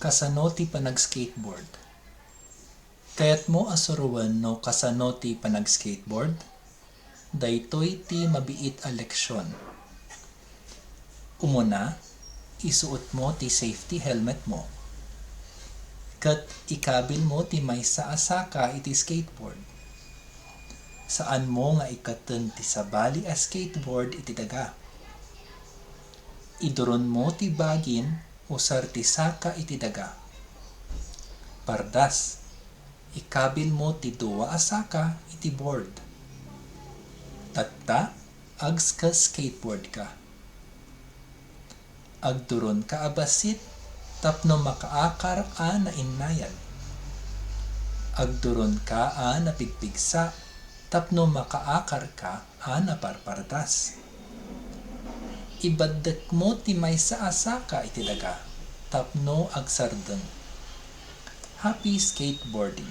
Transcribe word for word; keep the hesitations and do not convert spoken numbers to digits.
Kasano ti panag-skateboard? Kayatmo a suroen no kasano ti panag-skateboard? Daytoy ti mabiit a leksion. Umuna, isuotmo ti safety helmetmo. Ket ikabilmo ti maysa a saka iti skateboard. Saanmo nga ikkaten ti sabali a skateboard iti daga. Iduronmo ti bagin usar ti saka iti daga. Pardas, ikabilmo ti dua a saka iti board. Tatta, agska-skateboard ka. Agduronka a bassit tapno makaakar a nainnayad. Agduronka a napigpigsa tapno makaakarka a naparpardas. Ibaddekmo ti maysa a saka iti daga tapno agsardeng. Happy skateboarding!